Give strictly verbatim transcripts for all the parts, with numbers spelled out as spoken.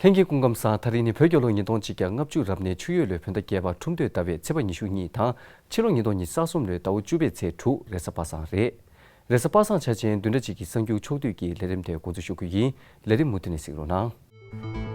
ལྷན་རྒྱས་སྐུ་ཁམས་བཟང་། ད་རིང་ནི་བོད་རྒྱལ་ལོ་ཉིས་སྟོང་གཅིག་བརྒྱ་ལྔ་བཅུ་རབ་གནས་ཆུ་ཡོས་ལོའི་བོད་ཟླ་བརྒྱད་པ་ཁྲུམས་སྟོད་ཟླ་བའི་ཚེས་པ་ཉི་ཤུ་གཉིས་དང་ཕྱི་ལོ་ཉིས་སྟོང་ཉི་ཤུ་རྩ་གསུམ་ལོའི་ཟླ་བ་བཅུ་པའི་ཚེས་དྲུག་རེས་གཟའ་པ་སངས་རེད། རེས་གཟའ་པ་སངས་འཆར་ཅན་བདུན་ཕྲག་གཅིག་གི་གསར་འགྱུར་ཕྱོགས་བསྡུས་ཀྱི་ལས་རིམ་དེ་འགོ་འཛུགས་ཞུ་རྒྱུ་ཡིན། ལས་རིམ་མུ་མཐུད་ནས་གཟིགས་རོགས་གནང་།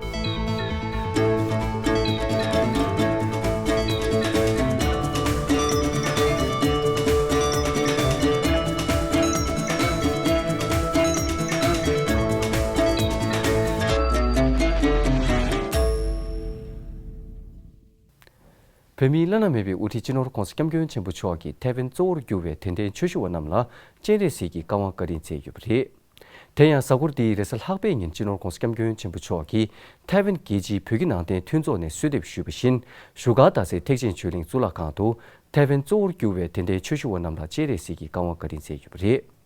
བོད་མིའི་བླ་ན་མེད་པའི་དབུ་ཁྲིད་སྤྱི་ནོར་༸གོང་ས་༸སྐྱབས་མགོན་ཆེན་པོ་མཆོག་གིས་ཐའེ་ཝན་གཙོ་བོར་གྱུར་བའི་དད་ལྡན་ཆོས་ཞུ་བ་རྣམས་ལ་སྤྱན་རས་གཟིགས་ཀྱི་བཀའ་དབང་བཀའ་དྲིན་སྩལ་ཡོད་པ་རེད། དེ་ཡང་གཟའ་འཁོར་འདིའི་རེས་གཟའ་ལྷག་པའི་ཉིན་སྤྱི་ནོར་༸གོང་ས་༸སྐྱབས་མགོན་ཆེན་པོ་མཆོག་གིས་ཐའེ་ཝན་རྒྱལ་སྤྱིའི་བོད་ཀྱི་ནང་བསྟན་མཐུན་ཚོགས་ནས་གསོལ་འདེབས་ཞུས་པ་བཞིན། བཞུགས་སྒར་རྡ་སའི་ཐེག་ཆེན་ཆོས་གླིང་གཙུག་ལག་ཁང་དུ་ཐའེ་ཝན་གཙོ་བོར་གྱུར་བའི་དད་ལྡན་ཆོས་ཞུ་བ་རྣམས་ལ་སྤྱན་རས་གཟིགས་ཀྱི་བཀའ་དབང་བཀའ་དྲིན་སྩལ་ཡོད་པ་རེད།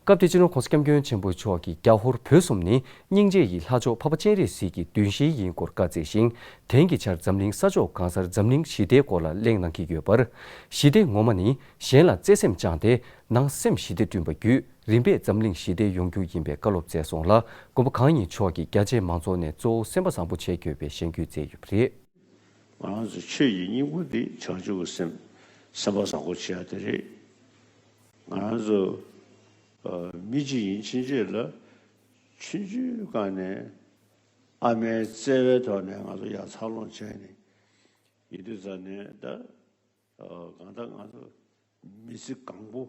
སྐབས་དེར་སྤྱི་ནོར་༸གོང་ས་༸སྐྱབས་མགོན་ཆེན་པོ་མཆོག་གིས་རྒྱ་ཧོར་བོད་གསུམ་ནི་སྙིང་རྗེ་ཡི་ལྷ་མཆོག་འཕགས་པ་སྤྱན་རས་གཟིགས་ཀྱི་གདུལ་ཞིང་ཡིན་སྐོར་བཀའ་སྩལ་ཞིང་། དེང་གི་ཆར་འཛམ་གླིང་ས་ཕྱོགས་གང་སར་འཛམ་གླིང་ཞི་བདེའི་སྐོར་ལ་གླེང་གནང་གི་ཡོད་པར། ཞི་བདེ་ངོ་མ་ནི་གཞན་ལ་བརྩེ་སེམས་བཅངས་ཏེ་ནང་སེམས་ཞི་བདེ་བསྐྲུན་པ་བརྒྱུད་རིམ་པས་འཛམ་གླིང་ཞི་བདེ་ཡོང་རྒྱུ་ཡིན་པའི་བཀའ་སློབ་སྩལ་སོང་ལ། མགོན་པོ་གང་ཉིད་མཆོག་གིས་རྒྱ་ཆེའི་མང་ཚོགས་ནས་གཙོ་བོ་སེམས་པ་བཟང་པོ་བྱེད་དགོས་པའི་གཞེན་སྐུལ་མཛད་ཡོད་པ་རེད། ང་རང་ཚོ་ཆོས་ཀྱི་སྙིང་པོ་འདི་བྱང་ཆུབ་ཀྱི་སེམས། སེམས་པ་བཟང་པོ་བྱེད་ཡ་དེ་རེད། ང་རང་ཚོ་ཨ་མི་གཅིག་ཡིན་ཕྱིན་ཆད་ལ་ཆུང་ཆུང་སྒང་ནས་ཨ་མའི་བརྩེ་བའི་ཐོག་ནས་ང་ཚོ་ཡར་འཚར་ལོངས་བྱས་ནས་ཡིན་དུས་ཙང་ནས་ད་ཨ་གང་ལྟར་ང་ཚོ་མི་ཚེ་གང་པོ་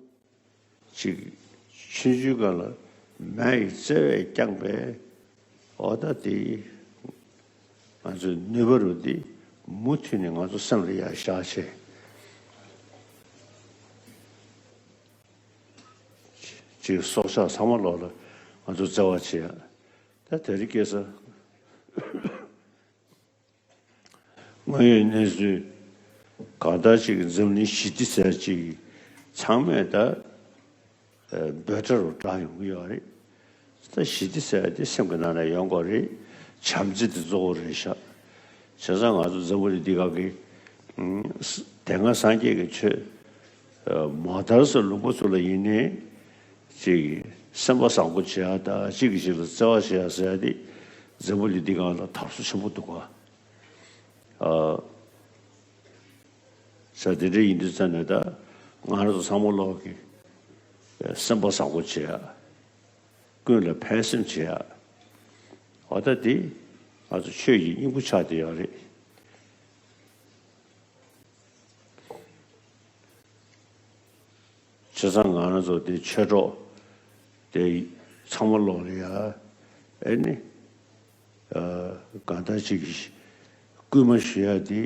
ཅིག་ཆུང་ཆུང་སྒང་ལ་མ་ཡི་བརྩེ་བས་བསྐྱངས་པའི་འོ་ད་དེ་ང་ཚོའི་ནུས་པ་རུ་འདི་མུ་མཐུད་ནས་ང་ཚོ་སེམས་ལ་ཡར་བཞག་བྱས། ཅིག་སྲོག་ཆགས་ཚང་མ་ལོག་ལ་ང་ཚོ་བརྩེ་བ་བྱེད་ཡ། ད་དེ་རིང་ཁ་སང་དངོས་ཡོད་གནས་ཚུལ་གང་ལྟར་ཅིག་འཛམ་གླིང་ཞི་བདེ་ཟེར་ཅིག་ཚང་མས་ད་འབོད་སྒྲ་རུ་བསྒྲགས་ཡོང་གི་ཡོད་རེད། ད་ཞི་བདེ་ཟེར་ཡ་དེ་སེམས་ཀྱི་ནང་ནས་ཡོང་དགོས་རེད། བྱམས་བརྩེ་དེ་གཙོ་བོ་རེད་ཤག་བྱས་ཙང་ང་ཚོ་འཛམ་བུ་གླིང་འདི་སྒང་གི་ཨུམ་དེ་སྔ་སངས་རྒྱས་ཀྱི་ཆོས་མ་དར་སའི་ལུང་པ་ཚོ་ལ་ཡིན་ནའི་ཅིག་སེམས་པ་བཟང་པོ་བྱེད་ཡ་དང་གཅིག་གིས་གཅིག་ལ་བརྩེ་བ་བྱེད་ཡ་ཟེར་ཡ་དེ་འཛམ་བུ་གླིང་འདི་སྒང་ལ་དར་སོ་ཆེན་པོ་འདུག་ག་ཨ། ས་དེ་འདྲ་ཡིན་དུས་ཙང་ནས་ད་ང་རང་ཚོ་ཚང་མ་ལོག་གི་སེམས་པ་བཟང་པོ་བྱེད་ཡ། ཀུན་ལ་ཕན་སེམས་བྱེད་ཡ། འོ་ད་དེ་ང་ཚོ་ཆོས་ཀྱི་སྙིང་པོ་ཆགས་བསྡད་ཡོད་རེད། བྱས་ཙང་ང་རང་ཚོ་དེ་ཆོས་གྲོགས་དེ་ཚང་མ་ལོག་ལ་ཡ་ཨེ་ནི་ཨ་གང་ལྟར་ཅིག་སྐུལ་མ་ཞུ་ཡ་དེ་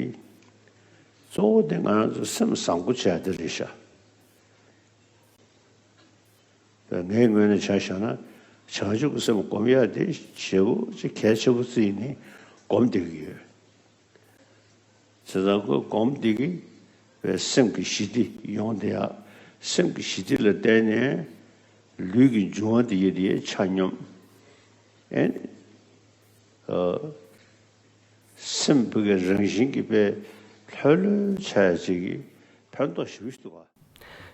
གཙོ་བོ་དེ་ང་རང་ཚོ་སེམས་བཟང་པོ་བྱས་དེ་རེད་ཤག་ངའི་ངོས་ནས་ཆ་བཞག་ན་བྱང་ཆུབ་ཀྱི་སེམས་སྒོམ་ཡ་དེ་ཞེ་པོ་ཅིག་གལ་ཆེན་པོ་བརྩིས་ནས་སྒོམ་བསྡད་ཀྱི་ཡོད། བྱས་ཙང་ཁོས་སྒོམ་འདི་གིས་པའི་སེམས་ཀྱི་ཞི་བདེ་ཡོང་བསྡད་ཡ། སེམས་ཀྱི་ཞི་བདེ་ལ་བརྟེན་ནས་ལུས་ཀྱི་འབྱུང་བ་འདི་ཡི་དེ་ཆ་སྙོམས། ཨེ་ནི། ཨ། སེམས་ཀྱི་རང་བཞིན་གྱིས་པའི་ལྷོད་ལྷོད་ཆགས་ཡ་ཅིག་གིས་ཕན་ཐོགས་ཞེ་པོ་ཞིག་འདུག་ག་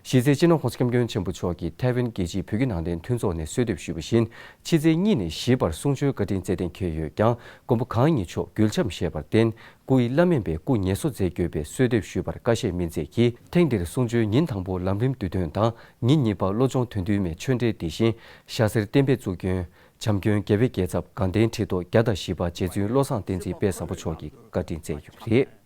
གཞི་རྩའི་སྤྱི་ནོར་༸གོང་ས་༸སྐྱབས་མགོན་ཆེན་པོ་མཆོག་གིས་ཐའེ་ཝན་རྒྱལ་སྤྱིའི་བོད་ཀྱི་ནང་བསྟན་མཐུན་ཚོགས་ནས་གསོལ་འདེབས་ཞུས་པ་བཞིན། ཕྱི་ཚེས་གཉིས་ནས་བཞི་བར་གསུང་ཆོས་བཀའ་དྲིན་སྩལ་གཏན་འཁེལ་ཡོད་ཀྱང་། མགོན་པོ་གང་ཉིད་མཆོག་འགུལ་འཆམ་བཞེས་པར་བརྟེན། སྐུ་ཡི་བླ་མེད་པའི་སྐུ་ངལ་གསོ་མཛད་དགོས་པའི་གསོལ་འདེབས་ཞུས་པར་བཀའ་བཞེས་སྨིན་མཛད་ཀྱིས། ཐེངས་འདིར་གསུང་ཆོས་ཉིན་དང་པོ་ལམ་རིམ་བསྡུས་དོན་དང་། ཉིན་གཉིས་པ་བློ་སྦྱོང་དོན་བསྡུའི་མའི་ཆོས་འབྲེལ་དེ་བཞིན། ཞྭ་སེར་བསྟན་པའི་གཙུག་རྒྱན། བྱམས་མགོན་རྒྱལ་བའི་རྒྱལ་ཚབ་དགའ་ལྡན་ཁྲི་ཐོག་བརྒྱ་དང་བཞི་པ་རྗེ་བཙུན་བློ་བཟང་བསྟན་འཛིན་དཔལ་བཟང་པོ་མཆོག་གིས་བཀའ་དྲིན་སྩལ་ཡོད་པ་རེད།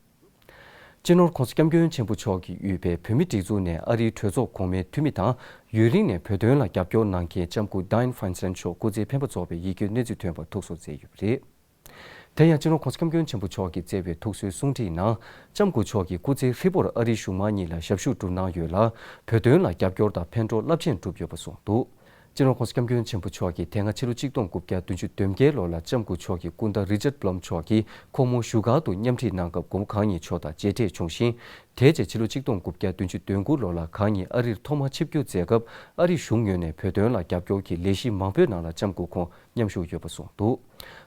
སྤྱི་ནོར་༸གོང་ས་༸སྐྱབས་མགོན་ཆེན་པོ་མཆོག་གིས་དབུས་པའི་བོད་མིའི་སྒྲིག་འཛུགས་ནས་ཨ་རིའི་གྲོས་ཚོགས་གོང་མའི་འཐུས་མི་དང་། ཡུན་རིང་ནས་བོད་དོན་ལ་རྒྱབ་སྐྱོར་གནང་མཁན་ལྕམ་སྐུ་Dianne Feinstein་མཆོག་སྐུ་ཚེ་འཕེན་པ་རྫོགས་པའི་ཡིད་སྐྱོའི་གནས་ཚུལ་ཐོན་པར་ཐུགས་གསོ་མཛད་ཡོད་པ་རེད། དེ་ཡང་སྤྱི་ནོར་༸གོང་ས་༸སྐྱབས་མགོན་ཆེན་པོ་མཆོག་གིས་བསྩལ་བའི་ཐུགས་གསོའི་གསུང་འཕྲིན་ནང་། ལྕམ་སྐུ་མཆོག་གིས་སྐུ་ཚེ་ཧྲིལ་པོར་ཨ་རིའི་གཞུང་མང་གཉིས་ལ་ཞབས་ཞུ་བསྒྲུབས་གནང་ཡོད་ལ། བོད་དོན་ལ་རྒྱབ་སྐྱོར་དང་ཕན་གྲོགས་རླབས་ཆེན་བསྒྲུབས་ཡོད་པ་གསུངས་འདུག་སྤྱི་ནོར་༸གོང་ས་༸སྐྱབས་མགོན་ཆེན་པོ་མཆོག་གིས་དེ་སྔ་ཕྱི་ལོ་ཆིག་སྟོང་དགུ་བརྒྱ་བདུན་ཅུ་དོན་བརྒྱད་ལོ་ལ་ལྕམ་སྐུ་མཆོག་གི་སྐུ་ཟླ་Richard Blum་མཆོག་གིས་ཁོང་མོ་བཞུགས་སྒར་དུ་མཉམ་ཁྲིད་གནང་སྐབས་མགོན་པོ་གང་ཉིད་མཆོག་དང་མཇལ་འཕྲད་བྱུང་ཞིང་། དེའི་རྗེས་ཕྱི་ལོ་ཆིག་སྟོང་དགུ་བརྒྱ་བདུན་ཅུ་དོན་དགུ་ལོ་ལ་གང་ཉིད་ཨ་རིར་ཐོག་མར་ཆིབས་བསྒྱུར་མཛད་སྐབས། ཨ་རིའི་གཞུང་ངོས་ནས་བོད་དོན་ལ་རྒྱབ་སྐྱོར་གྱི་ལས་གཞི་མང་པོའི་ནང་ལ་ལྕམ་སྐུ་ཁོང་མཉམ་ཞུགས་ཡོད་པ་གསུངས་འདུག་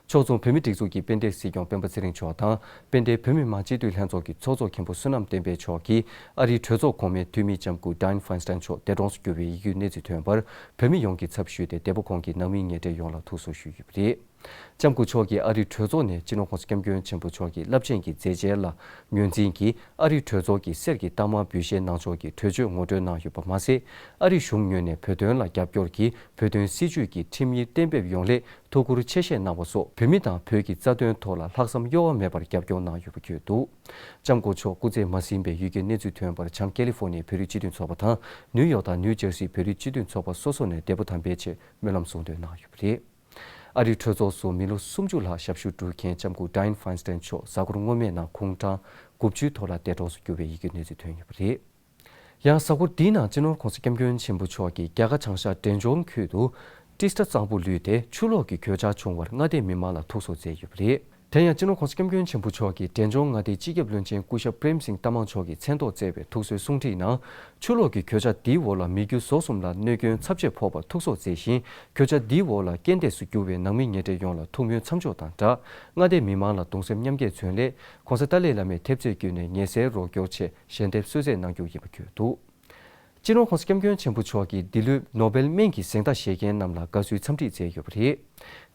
ཕྱོགས་མཚུངས་བོད་མིའི་སྒྲིག་འཛུགས་ཀྱི་དཔལ་ལྡན་སྲིད་སྐྱོང་སྤེན་པ་ཚེ་རིང་མཆོག་དང་། དཔལ་ལྡན་བོད་མི་མང་སྤྱི་འཐུས་ལྷན་ཚོགས་ཀྱི་ཚོགས་གཙོ་མཁན་པོ་བསོད་ནམས་བསྟན་འཕེལ་མཆོག་གིས་ཨ་རིའི་གྲོས་ཚོགས་གོང་མའི་འཐུས་མི་ལྕམ་སྐུ་Dianne Feinstein་མཆོག་འདས་གྲོངས་སུ་གྱུར་བའི་ཡིད་སྐྱོའི་གནས་ཚུལ་ཐོན་པར། བོད་མི་ཡོངས་ཀྱི་ཚབ་ཞུས་ཏེ་འདས་པོ་ཁོང་གི་ནང་མིའི་ངན་འབྲེལ་ཡོངས་ལ་ཐུགས་གསོ་ཞུས་ཡོད་པ་རེད། ལྕམ་སྐུ་མཆོག་གིས་ཨ་རིའི་གྲོས་ཚོགས་ནས་སྤྱི་ནོར་༸གོང་ས་༸སྐྱབས་མགོན་ཆེན་པོ་མཆོག་གི་རླབས་ཆེན་གྱི་མཛད་རྗེས་ལ་ངོས་འཛིན་གྱིས་ཨ་རིའི་གྲོས་ཚོགས་ཀྱི་གསེར་གྱི་རྟགས་མ་འབུལ་བཞེས་གནང་ཕྱོགས་ཀྱི་གྲོས་ཆོད་ངོ་སྤྲོད་གནང་ཡོད་པ་མ་ཟད། ཨ་རིའི་གཞུང་ངོས་ནས་བོད་དོན་ལ་རྒྱབ་སྐྱོར་གྱིས་བོད་དོན་སྲིད་བྱུས་ཀྱི་ཁྲིམས་ཡིག་གཏན་འབེབས་ཡོང་སླད་ཐུགས་ཁུར་ཆེ་བཞེས་གནང་བ་སོགས་བོད་མི་དང་བོད་ཀྱི་རྩ་དོན་ཐོག་ལ་ལྷག་བསམ་གཡོ་བ་མེད་པར་རྒྱབ་སྐྱོར་གནང་ཡོད་པ་བརྗོད་འདུག་ལྕམ་སྐུ་མཆོག་སྐུ་ཚེ་མ་ཟིན་པའི་ཡུལ་གྱི་གནས་ཚུལ་ཐོན་པར་བྱང་ཀེ་ལི་ཧྥོ་ནི་ཡའི་བོད་རིགས་སྤྱི་མཐུན་ཚོགས་པ་དང་ནིའུ་ཡོག་དང་ནིའུ་ཇར་སིའི་བོད་རིགས་སྤྱི་མཐུན་ཚོགས་པ་སོ་སོ་ནས་བདེ་པོ་དམ་པའི་ཆེད་སྨོན་ལམ་གསུང་འདོན་གནང་ཡོད་པ་རེད། ཨ་རིའི་གྲོས་ཚོགས་སུ་མི་ལོ་སུམ་ཅུ་ལྷག་ཞབས་ཞུ་བསྒྲུབས་མཁན་ལྕམ་སྐུ་Dianne Feinstein་མཆོག་གཟའ་འཁོར་སྔོན་མའི་ནང་ཁོང་གྲངས་དགུ་བཅུའི་ཐོག་ལ་འདས་གྲོངས་སུ་གྱུར་བའི་ཡི་གེ་གནས་ཚུལ་ཐོན་ཡོད་པ་རེད། ཡང་གཟའ་འཁོར་འདིའི་ནང་སྤྱི་ནོར་༸གོང་ས་༸སྐྱབས་མགོན་ཆེན་པོ་མཆོག་གིས་རྒྱ་གར་བྱང་ཤར་འབྲས་ལྗོངས་ཁུལ་དུ་ཏྲི་སྟ་གཙང་པོ་ལུས་ཏེ་ཆུ་ལོག་གི་གོད་ཆག་བྱུང་བར་མངའ་སྡེའི་མི་མང་ལ་ཐུགས་གསོ་མཛད་ཡོད་པ་རེད། དེ་ཡང་སྤྱི་ནོར་༸གོང་ས་༸སྐྱབས་མགོན་ཆེན་པོ་མཆོག་གིས་འབྲས་ལྗོངས་མངའ་སྡེའི་སྤྱི་ཁྱབ་བློན་ཆེན་སྐུ་ཞབས་པྲེམ་སིང་ཏ་མང་མཆོག་གི་མཚན་ཐོག་བསྩལ་བའི་ཐུགས་གསོའི་གསུང་འཕྲིན་ནང་། ཆུ་ལོག་གི་གོད་ཆག་འདིའི་འོག་ལ་མི་རྒྱུ་ཟོག་གསུམ་ལ་གནོད་སྐྱོན་ཚབས་ཆེ་ཕོག་པར་ཐུགས་གསོ་མཛད་བཞིན། གོད་ཆག་འདིའི་འོག་ལ་རྐྱེན་འདས་སུ་གྱུར་བའི་ནང་མི་ཉེ་འབྲེལ་ཡོངས་ལ་ཐུགས་སྨོན་མཚམས་འཇོག་དང་སྦྲགས། མངའ་སྡེའི་མི་མང་ལ་གདུང་སེམས་མཉམ་སྐྱེད་མཚོན་སླད། ྋགོང་ས་ཏཱ་ལའི་བླ་མས་ཐེབས་རྩའི་བརྒྱུད་ནས་ཉེ་སའི་རོགས་སྐྱོར་ཆེད་ཞལ་འདེབས་གསོལ་སྩལ་གནང་རྒྱུ་ཡིན་པ་བརྗོད་འདུག་སྤྱི་ནོར་༸གོང་ས་༸སྐྱབས་མགོན་ཆེན་པོ་མཆོག་གིས་འདི་ལོའི་ནོ་བེལ་སྨན་གྱི་གཟེངས་རྟགས་བཞེས་མཁན་རྣམས་ལ་དགའ་བསུའི་འཚམས་འདྲི་མཛད་ཡོད་པ་རེད།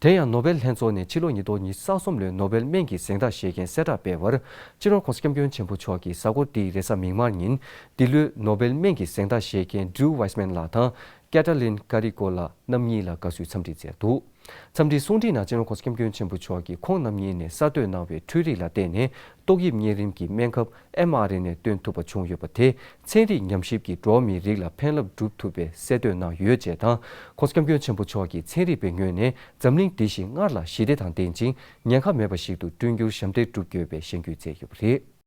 དེ་ཡང་ནོ་བེལ་ལྷན་ཚོགས་ནས་ཕྱི་ལོ་ཉིས་སྟོང་ཉི་ཤུ་རྩ་གསུམ་ལོའི་ནོ་བེལ་སྨན་གྱི་གཟེངས་རྟགས་བཞེས་མཁན་གསལ་བསྒྲགས་སྤེལ་བར། སྤྱི་ནོར་༸གོང་ས་༸སྐྱབས་མགོན་ཆེན་པོ་མཆོག་གིས་གཟའ་འཁོར་འདིའི་རེས་གཟའ་མིག་དམར་ཉིན། འདི་ལོའི་ནོ་བེལ་སྨན་གྱི་གཟེངས་རྟགས་བཞེས་མཁན་Drew Weissman་ལགས་དང་Katalin Karikó་ལགས་རྣམ་གཉིས་ལ་དགའ་བསུའི་འཚམས་འདྲི་མཛད་འདུག་འཚམས་འདྲིའི་གསུང་འཕྲིན་ནང་སྤྱི་ནོར་༸གོང་ས་༸སྐྱབས་མགོན་ཆེན་པོ་མཆོག་གིས་ཁོང་རྣམ་གཉིས་ནས་གསར་གཏོད་གནང་བའི་འཕྲུལ་རིག་ལ་བརྟེན་ནས་ཏོག་དབྱིབས་གཉན་རིམས་ཀྱི་སྨན་ཁབ་ཨེམ་ཨར་ཨེན་ཨེ་བཏོན་ཐུབ་པ་བྱུང་ཡོད་པ་དེས་ཚན་རིག་ཉམས་ཞིབ་ཀྱིས་འགྲོ་བ་མིའི་རིགས་ལ་ཕན་རླབས་སྒྲུབ་ཐུབ་པའི་གསལ་སྟོན་གནང་ཡོད་ཅེས་དང་། ྋགོང་ས་༸སྐྱབས་མགོན་ཆེན་པོ་མཆོག་གིས་ཚན་རིག་པའི་ངོས་ནས་འཛམ་གླིང་འདི་བཞིན་སྔར་ལ་ཞི་བདེ་དང་ལྡན་ཅིང་ཉེན་ཁ་མེད་པ་ཞིག་ཏུ་བསྐྲུན་རྒྱུར་ཞབས་འདེགས་སྒྲུབ་དགོས་པའི་གཞེན་སྐུལ་མཛད་ཡོད་པ་རེད།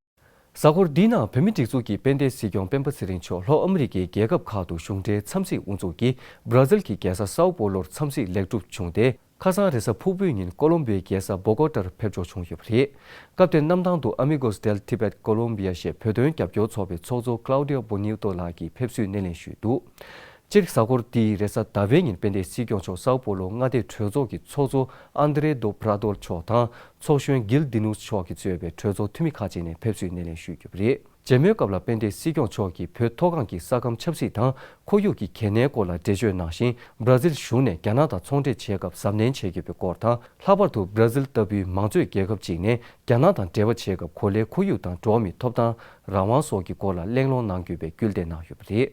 གཟའ་འཁོར་འདིའི་ནང་བོད་མིའི་སྒྲིག་འཛུགས་ཀྱི་དཔལ་ལྡན་སྲིད་སྐྱོང་སྤེན་པ་ཚེ་རིང་མཆོག་ལྷོ་ཨ་མི་རི་ཀའི་རྒྱལ་ཁབ་ཁག་ཏུ་གཞུང་འབྲེལ་འཚམས་གཟིགས་དབུ་འཛུགས་ཀྱིས་སྦྲ་ཛིལ་གྱི་རྒྱལ་ས་སའོ་པོ་ལོར་འཚམས་གཟིགས་ལེགས་གྲུབ་བྱུང་སྟེ། ཁ་སང་རེས་གཟའ་ཕུར་བུའི་ཉིན་ཀོ་ལོམ་བི་ཡའི་རྒྱལ་ས་བོ་གོ་ཏར་ཕེབས་འབྱོར་བྱུང་ཡོད་པ་རེད། སྐབས་དེར་གནམ་ཐང་དུ་Amigos del Tibet Colombia་ཞེས་བོད་དོན་རྒྱབ་སྐྱོར་ཚོགས་པའི་ཚོགས་གཙོ་Claudio Bonito་ལགས་ཀྱིས་ཕེབས་བསུའི་སྣེ་ལེན་ཞུས་འདུག་སྤྱིར་གཟའ་འཁོར་འདིའི་རེས་གཟའ་ཟླ་བའི་ཉིན་དཔལ་ལྡན་སྲིད་སྐྱོང་མཆོག་སའོ་པོ་ལོ་མངའ་སྡེའི་གྲོས་ཚོགས་ཀྱི་ཚོགས་གཙོ་André do Prado་མཆོག་དང་ཚོགས་གཞོན་Gil Diniz་མཆོག་གིས་གཙོས་པའི་གྲོས་ཚོགས་འཐུས་མི་ཁག་ཅིག་ནས་ཕེབས་བསུའི་སྣེ་ལེན་ཞུས་ཡོད་པ་རེད། མཇལ་མོལ་སྐབས་ལ་དཔལ་ལྡན་སྲིད་སྐྱོང་མཆོག་གིས་བོད་མཐོ་སྒང་གི་ས་ཁམས་ཆབ་སྲིད་དང་ཁོར་ཡུག་གི་གལ་གནད་སྐོར་ལ་འགྲེལ་བརྗོད་གནང་ཞིང་། སྦྲ་ཛིལ་གཞུང་ནས་རྒྱ་ནག་དང་ཚོང་འབྲེལ་བྱེད་སྐབས་གཟབ་ནན་བྱེད་དགོས་པའི་སྐོར་དང་། ལྷག་པར་དུ་སྦྲ་ཛིལ་ལྟ་བུའི་མང་གཙོའི་རྒྱལ་ཁབ་ཅིག་ནས་རྒྱ་ནག་དང་འབྲེལ་བ་བྱེད་སྐབས་གོ་ལའི་ཁོར་ཡུག་དང་འགྲོ་བ་མིའི་ཐོབ་ཐང་། རང་དབང་སོགས་ཀྱི་སྐོར་ལ་གླེང་སློང་གནང་དགོས་པའི་སྐུལ་འདེད་གནང་ཡོད་པ་རེད།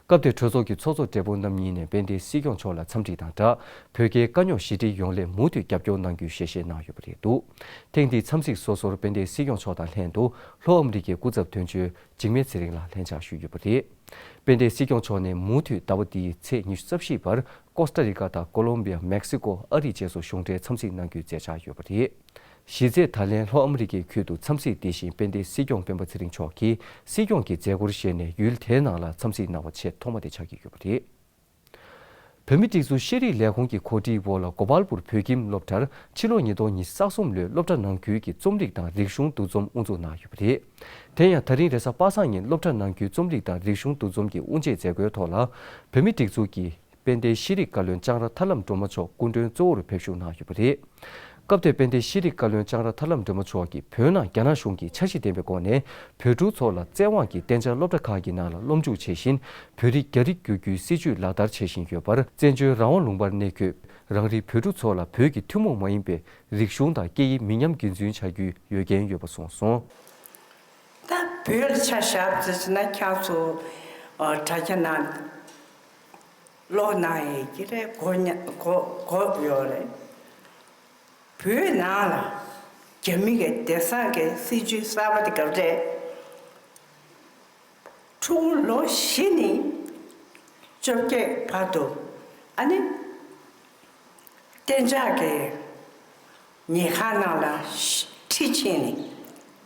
སྐབས་དེར་གྲོས་ཚོགས་ཀྱི་ཚོགས་གཙོ་སྦྲེལ་པོ་རྣམ་གཉིས་ནས་དཔལ་ལྡན་སྲིད་སྐྱོང་མཆོག་ལ་འཚམས་འདྲི་དང་སྦྲགས། བོད་རྒྱའི་དཀའ་རྙོག་ཞི་འགྲིག་ཡོང་སླད་མུ་མཐུད་རྒྱབ་སྐྱོར་གནང་རྒྱུའི་ཞལ་བཞེས་གནང་ཡོད་པ་རེད་འདུག་ཐེངས་འདིའི་འཚམས་གཟིགས་སོ་སོར་དཔལ་ལྡན་སྲིད་སྐྱོང་མཆོག་དང་ལྷན་དུ་ལྷོ་ཨ་མི་རི་ཀའི་སྐུ་ཚབ་དོན་གཅོད་འཇིགས་མེད་ཚེ་རིང་ལགས་ལྷན་བཅར་ཞུས་ཡོད་པ་རེད། དཔལ་ལྡན་སྲིད་སྐྱོང་མཆོག་ནས་མུ་མཐུད་ཟླ་བ་འདིའི་ཚེས་ཉི་ཤུ་རྩ་བཞི་བར་ཀོ་སྟ་རི་ཀ་དང་ཀོ་ལོམ་བི་ཡ། མེག་སི་ཀོ། ཨ་རི་བཅས་སུ་གཞུང་འབྲེལ་འཚམས་གཟིགས་གནང་རྒྱུའི་མཛད་འཆར་ཡོད་པ་རེད། གཞི་རྩའི་ད་ལན་ལྷོ་ཨ་མི་རི་ཀའི་ཁུལ་དུ་འཚམས་གཟིགས་འདི་བཞིན་དཔལ་ལྡན་སྲིད་སྐྱོང་སྤེན་པ་ཚེ་རིང་མཆོག་གིས་སྲིད་སྐྱོང་གི་མཛད་སྒོར་ཞུགས་ནས་ཡུལ་དེའི་ནང་ལ་འཚམས་གཟིགས་གནང་བ་ཆེས་ཐོག་མ་དེ་ཆགས་ཀྱི་ཡོད་པ་རེད། བོད་མིའི་སྒྲིག་འཛུགས་ཤེས་རིག་ལས་ཁུངས་ཀྱི་གོ་སྒྲིག་འོག་ལ་གོ་པལ་པུར་བོད་ཁྱིམ་སློབ་གྲྭར་ཕྱི་ལོ་ཉིས་སྟོང་ཉི་ཤུ་རྩ་གསུམ་ལོའི་སློབ་གྲྭ་ནང་ཁུལ་གྱི་རྩོམ་རིག་དང་རིག་གཞུང་འདུ་འཛོམས་དབུ་འཛུགས་གནང་ཡོད་པ་རེད། དེ་ཡང་ད་རིང་རེས་གཟའ་པ་སངས་ཉིན་སློབ་གྲྭ་ནང་ཁུལ་རྩོམ་རིག་དང་རིག་གཞུང་འདུ་འཛོམས་ཀྱི་དབུ་འབྱེད་མཛད་སྒོའི་ཐོག་ལ། བོད་མིའི་སྒྲིག་འཛུགས་ཀྱི་དཔལ་ལྡན་ཤེས་རིག་བཀའ་བློན་ལྕང་ར་ཐར་ལམ་སྒྲོལ་མ་མཆོག་སྐུ་མགྲོན་གཙོ་བོར་ཕེབས་བཞུགས་གནང་ཡོད་པ་རེད། སྐབས་དེར་དཔལ་ལྡན་ཤེས་རིག་བཀའ་བློན་ལྕང་ར་ཐར་ལམ་སྒྲོལ་མ་མཆོག་གིས་བོད་ནང་རྒྱ་ནག་གཞུང་གིས་འཆར་གཞི་ལྡན་པའི་སྒོ་ནས་བོད་ཕྲུག་ཚོ་ལ་བཙན་དབང་གིས་གཏན་འཇགས་སློབ་གྲྭ་ཁག་གི་ནང་ལ་སློབ་འཇུག་བྱེད་བཞིན་བོད་རིགས་རྒྱ་རིགས་བསྒྱུར་རྒྱུའི་སྲིད་བྱུས་ལག་བསྟར་བྱེད་བཞིན་ཡོད་པར། བཙན་བྱོལ་རང་དབང་ལུང་པར་གནས་འཁོད་རང་རིགས་བོད་ཕྲུག་ཚོ་ལ་བོད་ཀྱི་ཐུན་མོང་མ་ཡིན་པའི་རིག་གཞུང་དང་སྐད་ཡིག་མི་ཉམས་རྒྱུན་འཛིན་བྱ་རྒྱུའི་འོས་འགན་ཡོད་པ་གསུངས་སོང་། ད་བོད་ལ་ཆ་བཞག་ཙམ་བྱས་ན་ཁྱེད་ཚོ་དྲ་རྒྱ་ནང་ཀློག་གནང་ཡས་ཀྱི་རེད། གོ་ཉ་གོ་གོ་ཡོད་རེད། བོད་ནང་ལ་རྒྱ་མི་གི་བདེ་གསང་གི་སྲིད་བྱུས་གསར་པ་དེ་ག་རེད། ཕྲུ་གུ་ལོ་བཞི་ནས་བཅོ་བརྒྱད་བར་དུ་ཨ་ནི་གཏན་འཇགས་ཀྱི་ཉལ་ཁང་ནང་ལ་ཁྲིད་ཕྱིན་ནས་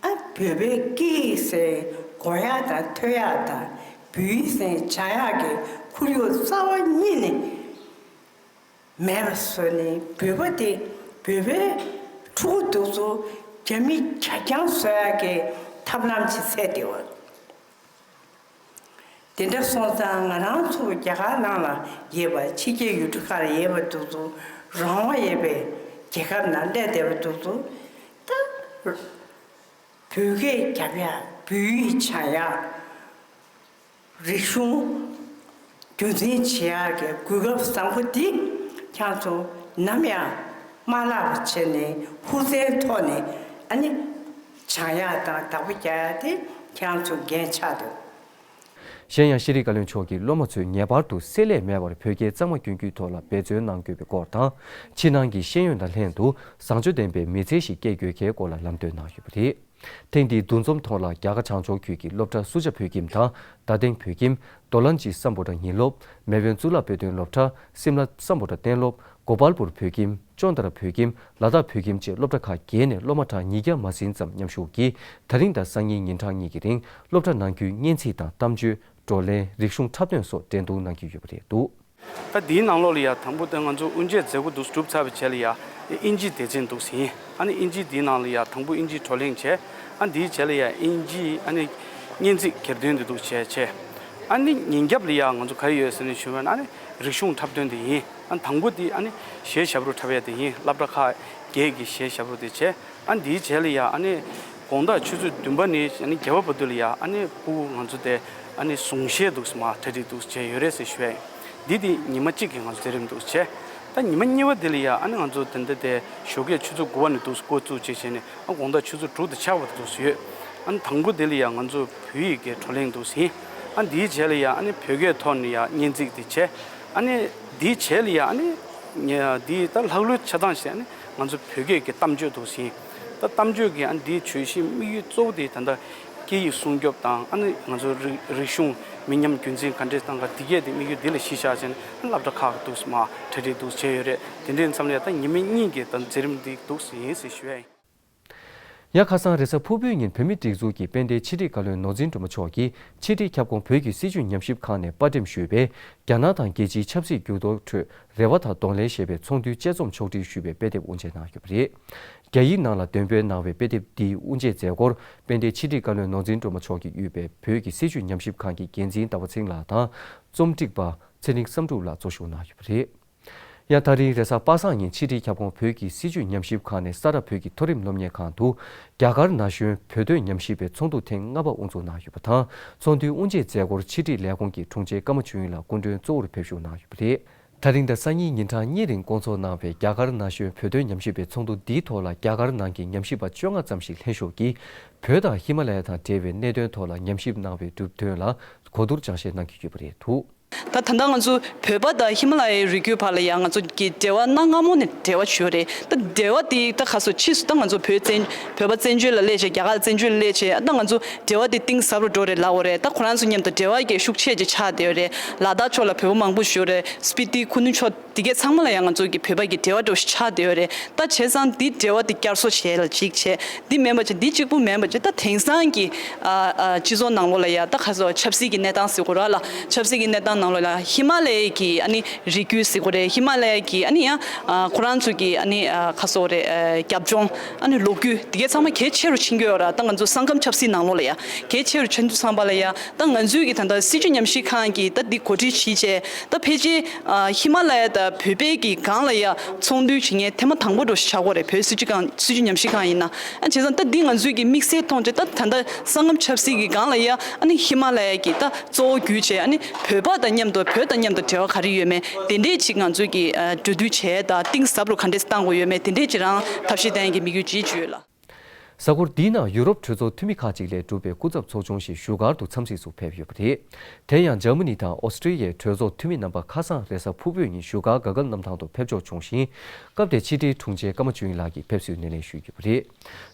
ཨ་བོད་པའི་སྐད་ཡིག་ཟེར་གོ་ཡག་དང་ཐོས་ཡག་དང་བོད་ཡིག་ཟེར་སྦྱང་ཡག་གི་ཁོར་ཡུག་རྩ་བ་ཉིད་ནས་མེད་པ་བཟོས་ནས། བོད་པ་དེ་བོད་པའི་ཕྲུ་གུ་དེ་ཚོ་རྒྱ་མི་གྱ་རྐྱང་བཟོ་ཡག་གི་ཐབས་ལམ་ཅིག་བཙལ་བསྡད་པ། དེ་འདྲ་སོང་ཙང་ང་རང་ཚོ་རྒྱ་གར་ནང་ལ་ཡོད་པ། ཕྱི་རྒྱལ་ཡུལ་གྲུ་ཁག་ལ་ཡོད་པ་དེ་ཚོ། རང་དབང་ཡོད་པའི་རྒྱལ་ཁབ་ནང་སླེབས་བསྡད་པ་དེ་ཚོ་ད་བོད་སྐད་རྒྱབ་ཡག་བོད་ཡིག་སྦྱང་ཡག་རིག་གཞུང་རྒྱུན་འཛིན་བྱེད་ཡག་གི་གོ་སྐབས་བཟང་པོ་འདི་ཁྱེད་ཚོ་ནམ་ཡང་ མ་བརླག་པ་བྱས་ནས་ཧུར་བརྩོན་ཐོག་ནས་ཨ་ནི་སྦྱང་ཡག་དང་བདག་པོ་རྒྱག་ཡག་དེ་ཁྱེད་རང་ཚོ་འགན་ཆགས་འདུག། གཞན་ཡང་ཤེས་རིག་བཀའ་བློན་མཆོག་གིས་སློབ་མ་ཚོས་ངེས་པར་དུ་བསྲེ་ལྷད་མེད་པར་བོད་སྐད་གཙང་མ་སྐྱོན་བརྗོད་ཐོག་ལ་འབད་བརྩོན་གནང་དགོས་པའི་སྐོར་དང་། ཕྱི་ནང་གི་ཤེས་ཡོན་དང་ལྷན་དུ་བཟང་སྤྱོད་ལྡན་པའི་མི་ཚེ་ཞིག་སྐྱེལ་དགོས་གལ་སྐོར་ལ་ལམ་སྟོན་གནང་ཡོད་པ་རེད། ཐེངས་འདིའི་འདུ་འཛོམས་ཐོག་ལ་རྒྱ་གར་བྱང་ཕྱོགས་ཁུལ་གྱི་སློབ་གྲྭ་སུ་ཇཱ་བོད་ཁྱིམ་དང་རྡ་སྟེང་བོད་ཁྱིམ། རྡོ་ལན་ཇི་སམ་བྷོ་ཊ་ཉིན་སློབ། མེ་ཝན་གཙུག་ལག་དཔེ་སྟོན་སློབ་གྲྭ། སིམ་ལ་སམ་བྷོ་ཊ་གཏན་སློབ། གོ་པལ་པུར་བོད་ཁྱིམ། ཅོན་ཏ་ར་བོད་ཁྱིམ། ལ་དྭགས་བོད་ཁྱིམ་བཅས་སློབ་གྲྭ་ཁག་བརྒྱད་ནས་སློབ་མ་གྲངས་ཉིས་བརྒྱ་མ་ཟིན་ཙམ་མཉམ་ཞུགས་ཀྱིས་ད་རིང་དང་སང་ཉིན་ཉིན་གྲངས་གཉིས་ཀྱི་རིང་སློབ་གྲྭ་ནང་ཁུལ་སྙན་ཚིག་དང་གཏམ་བརྗོད། བགྲོ་གླེང་། རིག་གཞུང་འཁྲབ་སྟོན་སོགས་འགྲན་བསྡུར་གནང་གི་ཡོད་པ་རེད་འདུག། ད་འདིའི་ནང་ལོགས་ལ་ཡ་དང་པོ་དེ་ང་ཚོ་དབུ་འབྱེད་མཛད་སྒོ་འདུག་གྲུབ་ཚར་བའི་རྗེས་ལ་ཡ་ཨིན་ཇིའི་སྡེ་ཚན་འདུག་ཟིན། ཨ་ནི་ཨིན་ཇི་འདིའི་ནང་ལ་ཡ་དང་པོ་ཨིན་ཇིའི་བགྲོ་གླེང་བྱས། ཨ་འདིའི་རྗེས་ལ་ཡ་ཨིན་ཇིའི་ཨ་ནི་སྙན་ཚིག་གྱེར་འདོན་འདི་འདུག་བྱས་བྱས། ཨ་ནི་ཉིན་རྒྱབ་ལ་ཡ་ང་ཚོ་ག་རེ་ཡོད་ཟེར་ནས་ཞུས་པ་ན་ཨ་ནི་རིག་གཞུང་འཁྲབ་སྟོན་དེ་ཡིན། ཨ་དང་པོ་དེ་ཨ་ནི་གཞས་ཞབས་བྲོ་འཁྲབ་ཡ་དེ་ཡིན། སློབ་གྲྭ་ཁག་བརྒྱད་ཀྱི་གཞས་ཞབས་བྲོ་དེ་བྱས། ཨ་འདིའི་རྗེས་ལ་ཡ་ཨ་ནི་དགོང་དག་ཆུ་ཚོད་བདུན་པ་ནས་ཨ་ནི་བརྒྱད་པ་བར་དུ་ལ་ཡ་ཨ་ནི་ཕྲུ་གུ་ང་ཚོ་དེ་ཨ་ནི་གཟུངས་གཞས་འདུག་སེ་མར་གྲ་སྒྲིག་འདུག་སེ་བྱས་ཡོད་རེད་ཟེར་ཞུ་ཡ་ཡིན། འདི་དེ་ཉི་མ་གཅིག་གི་ང་ཚོ་མཛད་རིམ་འདུག་སེ་བྱས། ད་ཉི་མ་གཉིས་པ་དེ་ལ་ཡ་ཨ་ནི་ང་ཚོ་དེ་འདྲ་དེ་ཞོགས་ཀས་ཆུ་ཚོད་དགུ་པ་ནས་འདུག་སེ་འགོ་བཙུགས་བྱས་བྱས་ནས་ཨ་དགོང་དག་ཆུ་ཚོད་དྲུག་དང་ཕྱེད་བར་དུ་འདུག་སེ་ཡོད། ཨ་ནི་དང་པོ་དེ་ལ་ཡ་ང་ཚོ་བོད་ཡིག་གི་བགྲོ་གླེང་འདུག་སེ་ཡིན། ཨ་འདིའི་རྗེས་ལ་ཡ་ཨ་ནི་བོད་སྐད་ཐོག་ནས་ཡ་སྙན་ཚིག་དེ་བྱས། ཨ་ནི་འདིའི་རྗེས་ལ་ཡ་ཨ་ནི་ཉ་འདི་ད་ལྷག་ལུས་ཆ་ཚང་ཞིག་ཨ་ནི་ང་ཚོ་བོད་སྐད་ཀྱི་གཏམ་བརྗོད་འདུག་སེ་ཡིན། ད་གཏམ་བརྗོད་ཀྱི་ཨ་ནི་འདིའི་བརྗོད་གཞི་དམིགས་ཡུལ་གཙོ་བོ་དེ་ད་ལྟ་སྐད་ཡིག་སྲུང་སྐྱོབ་དང་ཨ་ནི་ང་ཚོ་རིག་རིག་གཞུང་མི་ཉམས་རྒྱུན་འཛིན་ག་འདྲས་གཏང་ག་འདི་གས་དེ་དམིགས་ཡུལ་འདི་ལ་གཞི་བཞག་བྱས་ནས་ཨ་ནི་སློབ་གྲྭ་ཁག་གི་འདུག་སེ་མར་གྲ་སྒྲིག་འདུག་སེ་བྱས་ཡོད་རེད། དེ་འདྲའི་མཚམས་ལ་ད་ཉི་མ་གཉིས་ཀྱི་ད་མཛད་རིམ་འདི་འདུག་སེ་ཡིན་ཟེར་ཞུ་ཡ་ཡིན། ཡང་ཁ་སང་རེས་གཟའ་ཕུར་བུའི་ཉིན་བོད་མིའི་སྒྲིག་འཛུགས་ཀྱི་དཔལ་ལྡན་ཕྱི་དྲིལ་བཀའ་བློན་ནོར་འཛིན་སྒྲོལ་མ་མཆོག་གིས་ཕྱི་དྲིལ་ཁྱབ་ཁོངས་བོད་ཀྱི་སྲིད་བྱུས་ཉམས་ཞིབ་ཁང་ནས་པར་འགྲེམས་ཞུས་པའི་རྒྱ་ནག་དང་རྒྱལ་སྤྱིའི་ཆབ་སྲིད་འགྱུར་ལྡོག་ཁྲོད་རེ་བ་དང་གདོང་ལེན་ཞེས་པའི་ཚོགས་འདུའི་དཔྱད་རྩོམ་ཕྱོགས་སྒྲིག་ཞུས་པའི་དཔེ་དེབ་དབུ་འབྱེད་གནང་ཡོད་པ་རེད། རྒྱ་ཡིག་ནང་ལ་འདོན་སྤེལ་གནང་བའི་དཔེ་དེབ་འདིའི་དབུ་འབྱེད་མཛད་སྒོར་དཔལ་ལྡན་ཕྱི་དྲིལ་བཀའ་བློན་ནོར་འཛིན་སྒྲོལ་མ་མཆོག་གིས་དབུས་པའི་བོད་ཀྱི་སྲིད་བྱུས་ཉམས་ཞིབ་ཁང་གི་འགན་འཛིན་ཟླ་བ་ཚེ་རིང་ལགས་དང་རྩོམ་སྒྲིག་པ་ཚེ་རིང་བསམ་འགྲུབ་ལགས་གཙོ་བཞུགས་གནང་ཡོད་པ་རེད། ཡང་ད་རིང་རེས་གཟའ་པ་སངས་ཉིན་ཕྱི་དྲིལ་ཁྱབ་ཁོངས་བོད་ཀྱི་སྲིད་བྱུས་ཉམས་ཞིབ་ཁང་ནས་ས་རཱ་བོད་ཀྱི་མཐོ་རིམ་སློབ་གཉེར་ཁང་དུ་རྒྱ་གར་ན་གཞོན་བོད་དོན་ཉམས་ཞིབ་པའི་ཚོགས་འདུ་ཐེངས་ལྔ་པ་དབུ་འཛུགས་གནང་ཡོད་པ་དང་། ཚོགས་འདུའི་དབུ་འབྱེད་མཛད་སྒོར་ཕྱི་དྲིལ་ལས་ཁུངས་ཀྱི་དྲུང་ཆེ་ཀརྨ་ཆོས་དབྱིངས་ལགས་སྐུ་མགྲོན་གཙོ་བོར་ཕེབས་བཞུགས་གནང་ཡོད་པ་རེད། ད་རིང་དང་སང་ཉིན་ཉིན་གྲངས་གཉིས་རིང་བསྐོང་ཚོགས་གནང་བའི་རྒྱ་གར་ན་གཞོན་བོད་དོན་ཉམས་ཞིབ་པའི་ཚོགས་འདུ་འདིའི་ཐོག་ལ་རྒྱ་གར་ནང་གི་ཉམས་ཞིབ་པ་བཅོ་ལྔ་ཙམ་ཞིག་ལྷན་ཞུགས་ཀྱིས་བོད་དང་ཧི་མ་ལ་ཡ་དང་འབྲེལ་བའི་གནད་དོན་ཐོག་ལ་ཉམས་ཞིབ་གནང་བའི་གྲུབ་དོན་ལ་གོ་བསྡུར་སྦྱང་བཤད་གནང་གི་ཡོད་པ་རེད་འདུག། ད་ད་ལྟ་ང་ཚོ་བོད་པ་དང་ཧི་མ་ལ་ཡའི་རི་རྒྱུད་བར་ལ་ཡང་ང་ཚོ་གི་འབྲེལ་བ་གནའ་སྔ་མོ་ནས་འབྲེལ་བ་ཡོད་རེད། ད་འབྲེལ་བ་དེ་ད་ག་སོ་ཕྱིས་སུ་ད་ང་ཚོ་བོད་བཙན་བོད་པ་བཙན་བྱོལ་ལ་སླེབས་བྱས་རྒྱ་གར་བཙན་བྱོལ་ལ་སླེབས་བྱས་ད་ང་ཚོ་འབྲེལ་བ་དེ་གཏིང་ཟབ་རུ་འགྲོ་རེད་ལབ་ཡོད་རེད། ད་ཁོ་རང་ཚོ་མཉམ་དུ་འབྲེལ་བ་གི་ཤུགས་ཆེ་ཅིག་ཆགས་བསྡད་ཡོད་རེད། ལ་དྭགས་ཕྱོགས་ལ་བོད་པ་མང་པོ་ཞིག་ཡོད་རེད། སྤི་ཏི་ཁུ་ནུ་ཕྱོགས་དེ་གའི་ཚང་མ་ལ་ཡང་ང་ཚོ་གི་བོད་པ་གི་འབྲེལ་བ་འདྲ་བོ་ཞིག་ཆགས་བསྡད་ཡོད་རེད། ད་བྱས་ཙང་འདི་འབྲེལ་བ་འདི་བསྐྱར་གསོ་བྱས་ལ་གཅིག་བྱས། འདི་མིན་པ་བྱས་འདི་གཅིག་པུ་མིན་པ་བྱས་ད་དེང་སང་གི་ཨ་ཨ་སྤྱི་ཚོགས་ནང་ལོགས་ལ་ཡ་ད་ག་ཚོད་ཆབ་སྲིད་ཀྱི་གནས་སྟངས་ཟེར་དགོས་ར་ལ། ཆབ་སྲིད་ཀྱི་གནས་སྟངས་ནང་ལོགས་ལ་ཧི་མ་ལ་ཡའི་གི་ཨ་ནི་རི་རྒྱུད་ཟེར་དགོས་རེད། ཧི་མ་ལ་ཡའི་གི་ཨ་ནི་ཡང་ཨ་ཁོ་རང་ཚོ་གི་ཨ་ནི་ཨ་ག་ཚོད་རེད་ཨ་རྒྱབ་ལྗོངས་ཨ་ནི་ལོ་རྒྱུས་འདི་གའི་ཚང་མ་གལ་ཆེ་རུ་ཕྱིན་གྱི་ཡོད་ར། ད་ང་ཚོ་ས་ཁམས་ཆབ་སྲིད་ནང་ལོགས་ལ་ཡ་གལ་ཆེ་རུ་ཕྱིན་དུས་ཙམ་པ་ལ་ཡ། ད་ང་ཚོའི་གི་ད་ལྟ་སྲིད་བྱུས་ཉམས་ཞིབ་ཁང་གིས་ད་འདི་གོ་སྒྲིག་བྱས་བྱས་ད་ཕལ་ཆེར་ཨ་ཧི་མ་ལ་ཡ་དང་བོད་པའི་གི་སྒང་ལ་ཡ་ཚོགས་འདུ་བྱེད་མཁན་ཐེངས་མ་དང་པོ་འདྲ་བོ་ཞིག་ཆགས་ཀྱི་ཡོད་རེད། བོད་སྲིད་བྱུས་ཁང་སྲིད་བྱུས་ཉམས་ཞིབ་ཁང་ཡིན་ན། ཨ་བྱས་ཙང་ད་འདི་ང་ཚོའི་གི་དམིགས་བསལ་མཐོང་བྱས་ད་ད་ལྟ་ས་ཁམས་ཆབ་སྲིད་ཀྱི་སྒང་ལ་ཡ་ཨ་ནི་ཧི་མ་ལ་ཡ་གི་ད་གཙོ་བོ་བརྒྱུད་བྱས་ཨ་ནི་བོད་པ་དང་མཉམ་དུ་བོད་དང་མཉམ་དུ་འབྲེལ་བ་ག་རེ་ཡོད་མེད་དེ་འདྲས་ཅིག་ང་ཚོའི་གི་ཨ་གྲོས་བསྡུར་བྱས་ད་གཏིང་ཟབ་རུ་ག་འདྲས་གཏང་དགོས་ཡོད་མེད་དེ་འདྲས་ཅིག་རང་ཐབས་ཤེས་གཏོང་ཡ་གི་དམིགས་ཡུལ་ཅིག་བརྗོད་ཡོད་ལ། གཟའ་འཁོར་འདིའི་ནང་ཡུ་རོབ་གྲོས་ཚོགས་འཐུས་མི་ཁག་ཅིག་ལས་གྲུབ་པའི་སྐུ་ཚབ་ཚོགས་ཆུང་ཞིག་བཞུགས་སྒར་དུ་འཚམས་གཟིགས་སུ་ཕེབས་ཡོད་པ་རེད། དེ་ཡང་འཇར་མ་ནི་དང་ཨོ་སི་ཀྲི་ཡའི་གྲོས་ཚོགས་འཐུས་མི་རྣམ་པ་ཁ་སང་རེས་གཟའ་ཕུར་བུའི་ཉིན་བཞུགས་སྒར་དགའ་སྐལ་གནམ་ཐང་དུ་ཕེབས་འབྱོར་བྱུང་ཞིང་། སྐབས་དེར་ཕྱི་དྲིལ་དྲུང་ཆེ་ཀརྨ་ཆོས་དབྱིངས་ལགས་ཀྱིས་ཕེབས་བསུའི་སྣེ་ལེན་ཞུས་ཡོད་པ་རེད།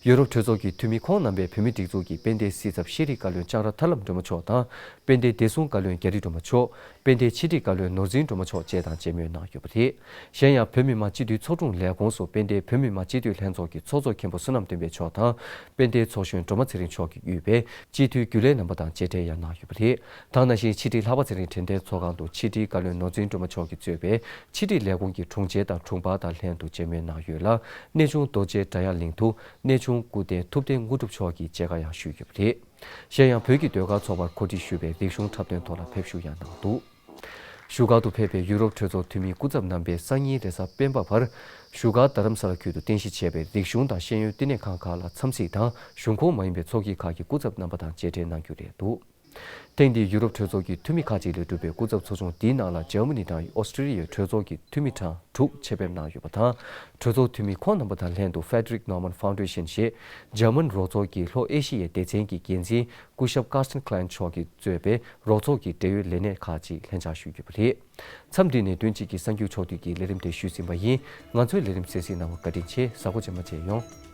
ཡུ་རོབ་གྲོས་ཚོགས་ཀྱི་འཐུས་མི་ཁོང་རྣམ་པས་བོད་མིའི་སྒྲིག་འཛུགས་ཀྱི་དཔལ་ལྡན་སྲིད་ཚབ་ཤེས་རིག་བཀའ་བློན་ལྕང་ར་ཐར་ལམ་སྒྲོལ་མ་མཆོག་དང་། དཔལ་ལྡན་བདེ་སྲུང་བཀའ་བློན་རྒྱ་རི་སྒྲོལ་མ་མཆོག་དཔལ་ལྡན་ཕྱི་དྲིལ་བཀའ་བློན་ནོར་འཛིན་སྒྲོལ་མ་མཆོག་བཅས་དང་མཇལ་མོལ་གནང་ཡོད་པ་རེད། གཞན་ཡང་བོད་མི་མང་སྤྱི་འཐུས་ཚོགས་དྲུང་ལས་ཁུངས་སུ་དཔལ་ལྡན་བོད་མི་མང་སྤྱི་འཐུས་ལྷན་ཚོགས་ཀྱི་ཚོགས་གཙོ་མཁན་པོ་བསོད་ནམས་བསྟན་འཕེལ་མཆོག་དང་། དཔལ་ལྡན་ཚོགས་གཞོན་སྒྲོལ་མ་ཚེ་རིང་མཆོག་གིས་དབུས་པའི་སྤྱི་འཐུས་རྒྱུན་ལས་རྣམ་པ་དང་མཇལ་འཕྲད་ཡང་གནང་ཡོད་པ་རེད། དེ་ནང་བཞིན་ཕྱི་དྲིལ་ལྷག་པ་ཚེ་རིང་དྲན་རྟེན་ཚོགས་ཁང་དུ་ཕྱི་དྲིལ་བཀའ་བློན་ནོར་འཛིན་སྒྲོལ་མ་མཆོག་གིས་གཙོས་པའི་ཕྱི་དྲིལ་ལས་ཁུངས་ཀྱི་དྲུང་ཆེ་དང་དྲུང་འཕར་དང་ལྷན་དུ་མཇལ་མོལ་གནང་ཡོད་ལ། གནས་ཆུང་རྡོ་རྗེ་སྒྲ་དབྱངས་གླིང་དུ་གནས་ཆུང་སྐུ་བརྟེན་ཐུབ་བསྟན་དངོས་གྲུབ་མཆོག་གིས་མཇལ་ཁ་ཡང་ཞུས་ཡོད་པ་རེད། གཞན་ཡང་བོད་ཀྱི་ཟློས་གར་ཚོགས་པར་གོ་སྒྲིག་ཞུས་པའི་རིག་གཞུང་འཁྲབ་སྟོན་ཐོག་ལ་ཕེབས་བཞུགས་ཡང་གནང་འདུག། བཞུགས་སྒར་དུ་ཕེབས་པའི་ཡུ་རོབ་གྲོས་ཚོགས་འཐུས་མིའི་སྐུ་ཚབ་རྣམ་པས་སང་ཉིན་རེས་གཟའ་སྤེན་པ་བར་བཞུགས་སྒར་རྡ་རམ་ས་ལ་ཁུལ་དུ་རྟེན་གཞི་བྱས་པའི་རིག་གཞུང་དང་ཤེས་ཡོན་བསྟི་གནས་ཁང་ཁག་ལ་འཚམས་གཟིགས་དང་། གཞུང་ཁོངས་མ་ཡིན་པའི་ཚོགས་སྐྱིད་ཁག་གི་སྐུ་ཚབ་རྣམ་པ་དང་མཇལ་འཕྲད་གནང་རྒྱུ་རེད་འདུག། ཐེངས་འདིའི་ཡུ་རོབ་གྲོས་ཚོགས་ཀྱི་འཐུས་མི་ཁག་ཅིག་ལས་གྲུབ་པའི་སྐུ་ཚབ་ཚོགས་ཆུང་འདིའི་ནང་ལ་འཇར་མ་ནི་དང་ཨོ་སི་ཀྲི་ལི་ཡའི་གྲོས་ཚོགས་ཀྱི་འཐུས་མི་གྲངས་དྲུག་ཆེད་ཕེབས་གནང་ཡོད་པ་དང་། གྲོས་ཚོགས་འཐུས་མི་ཁོང་རྣམ་པ་དང་ལྷན་དུ་Frederick Naumann Foundation ཞེས་འཇར་མན་རོགས་ཚོགས་ཀྱི་ལྷོ་ཨེ་ཤི་ཡའི་སྡེ་ཚན་གྱི་འགན་འཛིན་སྐུ་ཞབས་Carsten Klein མཆོག་གིས་གཙོས་པའི་རོགས་ཚོགས་ཀྱི་འབྲེལ་ཡོད་ལས་སྣེ་ཁག་ཅིག་ལྷན་བཅར་ཞུས་ཡོད་པ་རེད། མཚམས་འདི་ནས་བདུན་གཅིག་གི་གསར་འགྱུར་ཕྱོགས་བསྡུས་ཀྱི་ལས་རིམ་དེ་ཞུས་ཟིན་པ་ཡིན། ང་ཚོའི་ལས་རིམ་གསན་གཟིགས་གནང་བར་བཀའ་དྲིན་ཆེ། གཟའ་འཁོར་རྗེས་མ་མཇལ་ཡོང་།